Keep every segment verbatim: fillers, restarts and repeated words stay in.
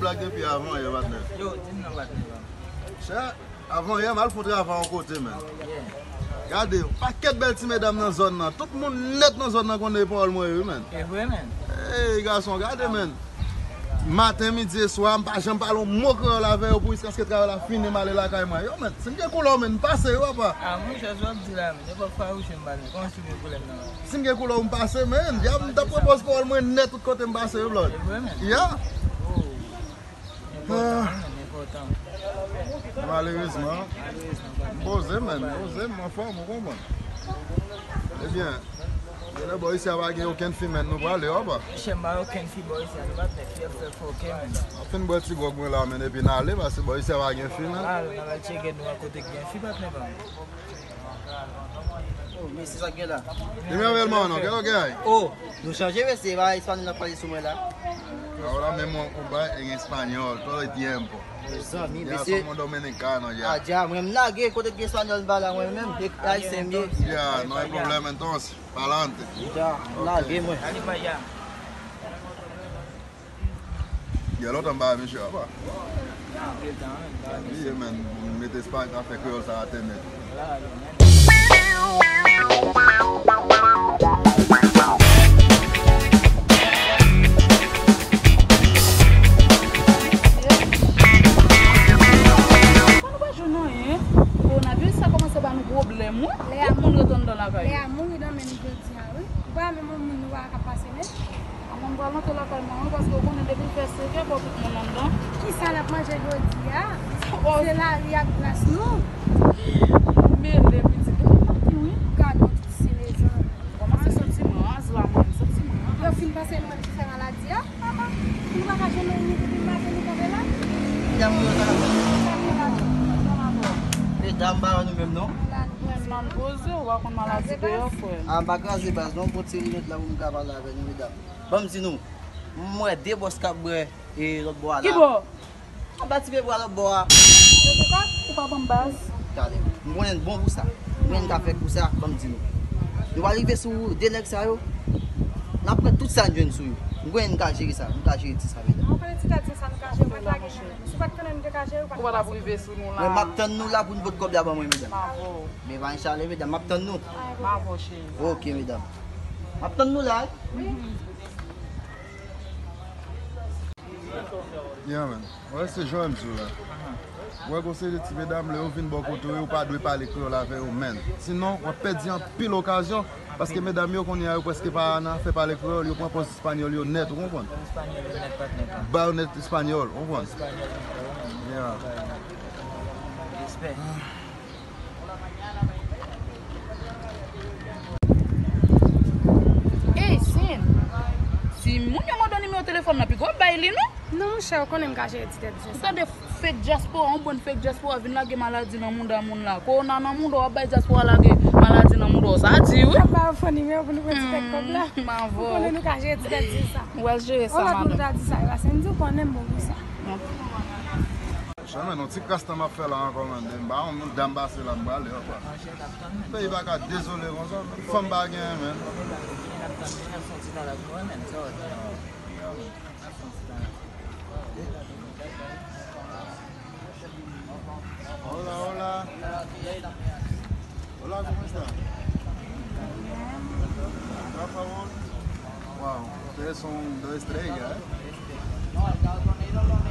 Sa depi avan yè, patnè. Yo, di m non, patnè pa m. Chè, avan yè, m al fè yon travay yon kote, men. Yeah. Gade, yon pakèt bèl ti medam nan zòn nan. Tout moun nèt nan zòn nan konnen pawòl mwen ye, wi, men. E vre, men. Ey, gason, gade, men. Maten, midi e swa, m pa janm pale yon mo kreyòl avè yo pou jiskaske travay la fini, m ale lakay mwen. Yo, men, si m gen koulè w, men, m pase, wi, papa. A, monchè, sa w ap di la, men, nenpòt fawouche m pale. Kòman si w gen koulè m nan? Si m gen koulè w, m pase, men. Dyab, m t ap pran pòz pawòl mwen nèt tout kote m pase, wi, blòd. E vre, men. Ya. Oh. Enpòtan, wi, men, enpòtan. Malerezman, m poze, men, m poze, m anfòm, ou konprann. Ebyen, genlè bò isi a pa gen okenn fi, men, nou prale, opa. Chè, m pa okenn fi bò isi a, nou pa fè fi ap fè fòkè, men. N ap fin bwè ti gwòg mwen la, men, epi n ale, paske bò isi a pa gen fi, men. N ale, n al tcheke nou a kote k gen fi, patnè pa m. Oh, mesye, sa k gen la? Dime, hermano, ¿qué es lo que hay? Oh, nou chanje, mesye, e pa espanyòl n ap pale sou mwen la. Ahora mismo, compadre, en español, todo el tiempo. Mezanmi, ya mesye. Somos dominicanos ya. Ah, ya, mwen m lage, kote k gen espanyòl m pa la, mwen menm, e ayisyen m ye. Ya, no hay problema entonces, pa'lante. Ya, m lage, mwen. Gen lontan m pa wè misye apa. Anpil tan, wi, m pa wè misye. Wi, men, mete espay, afè kreyòl sa atè nèt. Kowonaviris sa kòmanse ba nou pwoblèm, wi. Tout moun ret anndan lakay yo. Lea mouri nan men m jodi a, wi. Ou pa menm yon moun nou pa ka pase, men. A, mwen pral monte lakay mwen, wi, paske w konnen depi l fè senkè, fò tout moun anndan. Kisa n ap manje jodi a? Se lari ak gras nou. Mele pitit, depi m ap di wi. Gade yon ti mezon. Kòman se santi m raz la, mwen, m santi m raz. Yo fin panse nou menm ki fè maladi a? Ah, ah. Nou pa ka jwenn anyen depi maten nou kanpe la. Medam, nou la. Medam, nou la. Medam, pa wè nou menm, non? Mwen, m poze, w pa konn maladi deyò, frè. Ah, m pa kraze baz, non, m pran ti linèt la pou m ka pale avè nou, medam. Ban m di nou, m wè de bòs k ap bwè, e, lòt bò a la. Ki bò? Anba ti pye bwa lòt bò a. Yo te kòk, ou pa ban m baz. Gade, m konnen n bon pou sa. M konnen n ka fè kou sa, ban m di nou. Nou va rive sou de nèg sa yo. N ap pran tout sa n jwenn sou yo. M konnen n ka jere sa, nou ka jere ti sa, medam. Ou konnen ti tèt sa, nou ka jere, mwen lage jere. Si w pa t konnen nou te ka jere, ou pa t ap rive sou nou la. Mwen, m ap tann nou la pou n pot kòb la ban mwen, medam. M avè w. Men pa chale, medam, m ap tann nou. M avè w, cheri. Ok, medam. M ap tann nou la, wi. Yeah, man. Wè, se jan m di w la. Wè, gon seri de ti medam, lè yo vin bò kote w, yo pa dwe pale kreyòl avè yo, man. Sinon, w ap pèdi anpil okazyon, paske medam yo kounye a, yo prèske pa nan afè pale kreyòl, yo pran pòz espanyòl yo nèt, ou konprann? Espanyòl yo nèt, patnè pa m. Ba yo nèt espanyòl, ou konprann? Espanyòl nèt, wi, man. Yeah. Respè. Ey, Sin, si moun yo mande w nimewo telefòn nan, piga w bay li, non? Non, monchè, ou konnen m ka jere ti tèt zen sa. Ou tande fake dyaspora, yon bann fake dyaspora vin lage maladi nan mouda moun la. Kowona nan mouda w, w ap bay dyaspora lage maladi nan mouda w. Sa di, wi. N ap ba yo fo nimewo pou nou pran ti tèt kòb la. Hmm, m avè w. Ou konnen nou ka jere ti tèt zen sa. Ou al jere sa, madanm. Ou pa di sa, e paske m di w konnen m bon pou sa. Janmen, yon ti kras tan m ap fè la ankò, man. M pa yon dam pase la, m prale ankò. Peyi pa ka dezole konsa. Fanm pa gen, man. Hola, hola. Hola, ¿cómo está? Por favor. Wow, ustedes son dos estrellas, ¿eh?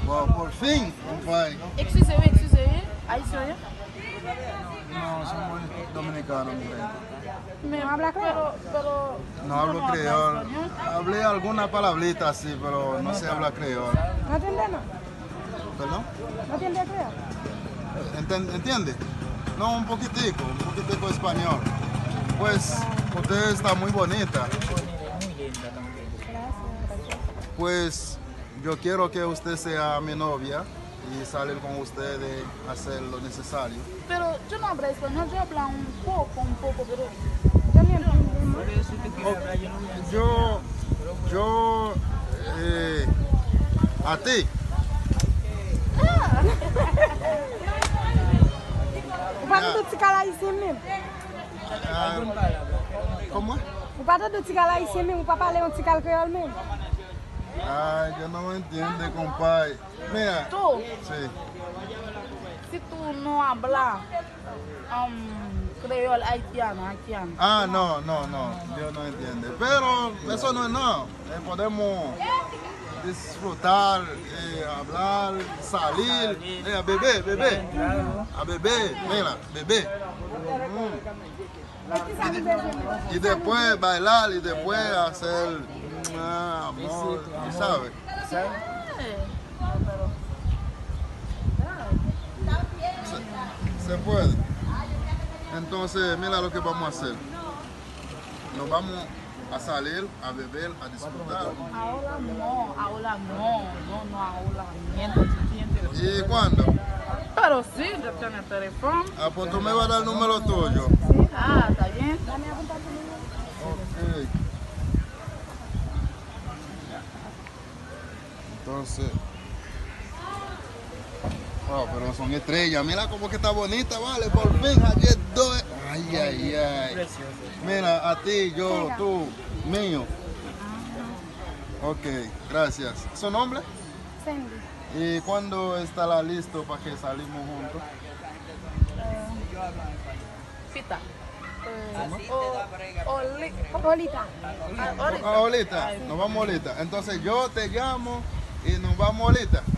Wow, por fin, compadre. Excusez-moi, excusez-moi. Ayisyen, wi? No, somos dominicanos, mi gente. No habla creol. No hablo creol. Hablé alguna palabrita, sí, pero no sé hablar creol. No entiende, no. ¿Perdón? No entiende creol. Enten- ¿Entiende? No, un poquitico, un poquitico español. Pues, usted está muy bonita. Pues, yo quiero que usted sea mi novia y salir con ustedes, hacer lo necesario. Pero yo no hablo español, yo hablo un poco, un poco, pero también. Oh, yo, yo, eh, a ti. Ah. Ou pa tande ti kal ayisyen menm? Ah, ¿cómo es? Ou pa tande ti kal ayisyen menm, ou pa pale yon ti kal kreyòl menm? Ay, yo no entiende, compadre. Mira. Tú. Sí. Si tú no hablas, um, creol haitiano, haitiano. Ah, no, no, no, yo no entiende. Pero eso no es nada. Eh, podemos disfrutar, eh, hablar, salir. Salir. Eh, beber, beber. Claro. A beber, mira, beber. Mm. Y después bailar, y después hacer, ah, amor, tú sabes. Se, se puede. Entonces, mira lo que vamos a hacer. Nos vamos a salir, a beber, a disfrutar. Ahora no, ahora no, no, no, ahora miente, tú tienes. ¿Y cuándo? Pero sí, yo tengo el teléfono. Ah, pues tú me vas a dar el número tuyo. Ah, está bien. Ok. Entonces, wow, pero son estrellas. Mira cómo que está bonita, vale, por fin, ayer dos. Ay, ay, ay. Mira, a ti, yo, tú, mío. Ok, gracias. ¿Su nombre? Sandy. ¿Y cuándo estará listo para que salimos juntos? Eh, Pita. Eh, o, oli-, ahorita. Ah, ahorita. Ahorita. Nos vamos ahorita. Entonces yo te llamo y nos vamos ahorita. Está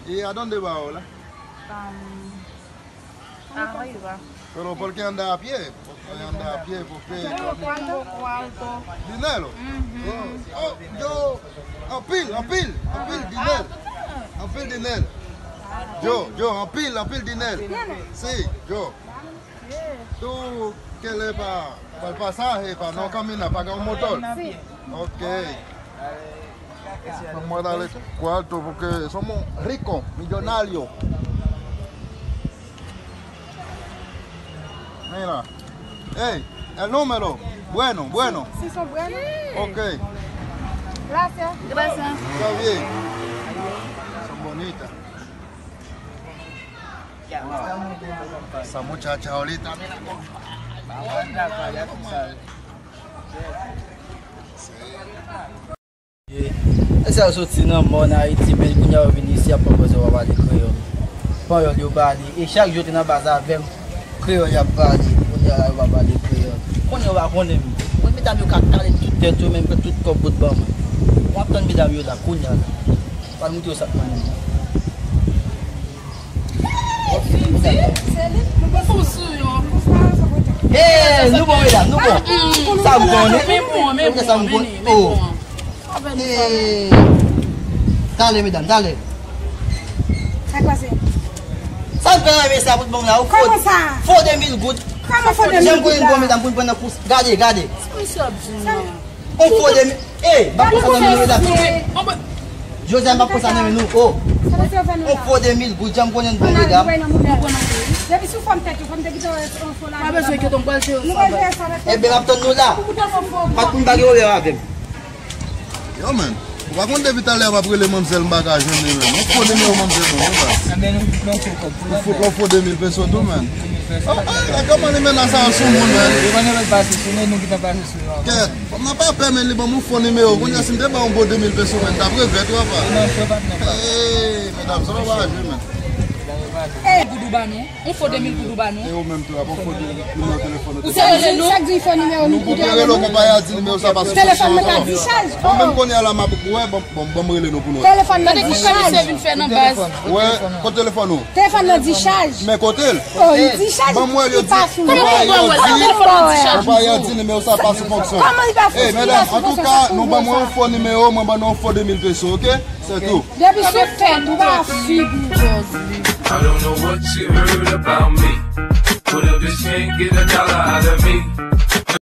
bien. ¿Y a dónde va ahora? Um, arriba. Pero ¿por qué anda a pie? ¿Por qué anda a pie? ¿Por qué? Yo no tengo cuarto. ¿Dinero? Oh, oh, yo, anpil, anpil, anpil dinero. Anpil dinero. Yo, yo, anpil, anpil dinero. ¿Tiene? Sí, yo. ¿Tú quieres pa, pa el pasaje, pa no caminar, pagar un motor? Sí. Ok. Vamos a darle cuarto porque somos ricos, millonarios. Mira. Ey, el número. Bueno, bueno. Sí, son buenos. Ok. Gracias. Gracias. Está bien. Son bonitas. Esa muchacha ahorita, mira. E sa yo soti nan mòn Ayiti, men kounye a yo vin isi, y ap pran pòz yo pa pale kreyòl. Panyòl yo pale, e chak jou yo te nan baz avè m, kreyòl y ap pale, kounye a la yo pa pale kreyòl. Kounye a yo pa konnen m. Mwen, medam yo ka kale tout tèt yo, men m pran tout kòb bout ban mwen. W ap tann medam yo la, kounye a la. Pral montre yo sa k konnen m. Hey, nou bon, medam, nou bon. Sa m konnen. Kote sa m konnen? Oh. Hey. Tale, medam, tale. Sa k pase? Sa m fè nan mesye a pou t ban m la, ou fo. Kòman sa? Fo de mil goud. Kòman fo de mil goud la? Jan m konnen bon, medam, pou n pran nan kous. Gade, gade. Sa misye ap di nou? On fo de mil. Ey, m ap konsa nan men nou, medam. Jodi a, m ap konsa nan men nou. Oh. On fo de mil goud, jan m konnen n bon, medam. Depi sou fòm tèt yo, fòm te kite on fo la. Pa bezwen kite m pral jere sa. Ebyen, m ap tann nou la. Pat moun pa gen pwoblèm avè m. Yo, man. Ou pa konn depi talè m ap rele manmzèl, m pa ka jwenn li menm. On fo nimewo manmzèl, non, non, pa. Ebyen, nou, nou fo kòb. Ou fo, on fo de mil peso tou, man. Oh, oh, kòman li menas a sou moun, man? Yo pa nan pase sou nou, nou ki t ap pase sou yo. Kèt. Kòm nan pa pè, men li ban m on fo nimewo. Kounye a, si m te ba yon bon de mil peso, men, m t ap regrèt, wi, apa. Non, se pa t nan pa. Ey, medam, sa nou pa jwe, men. Ey, goud ou ba nou. On fo de mil goud ou ba nou. E ou menm tou, ap on fo de nimewo telefòn ou. Ou se rele nou? Sak di fo nimewo mil goud. Nou pou te rele w konpayi a di nimewo sa pa sou fonksyon ankò. Mwen menm kounye a la, m ap, wè, bon, bon, bon, m rele nou pou nou. Telefòn nan dichaj. Tande ki sa misye vin fè nan baz. Wè, kote telefòn ou? Telefòn nan dichaj. Men kote l? Oh, li dichaj, li pa sou. Kòman w wè l? Kòman w wè l? Konpayi a di nimewo sa pa sou fonksyon. Kòman li pa sou fonksyon? Ey, medam, antouka, nou ban mwen yon fo nimewo, mwen ban nou yon fo de mil peso, oke? Se tou. Depi sou tèt ou pa figi. I don't know what you heard about me. But a bitch can't get a dollar out of me.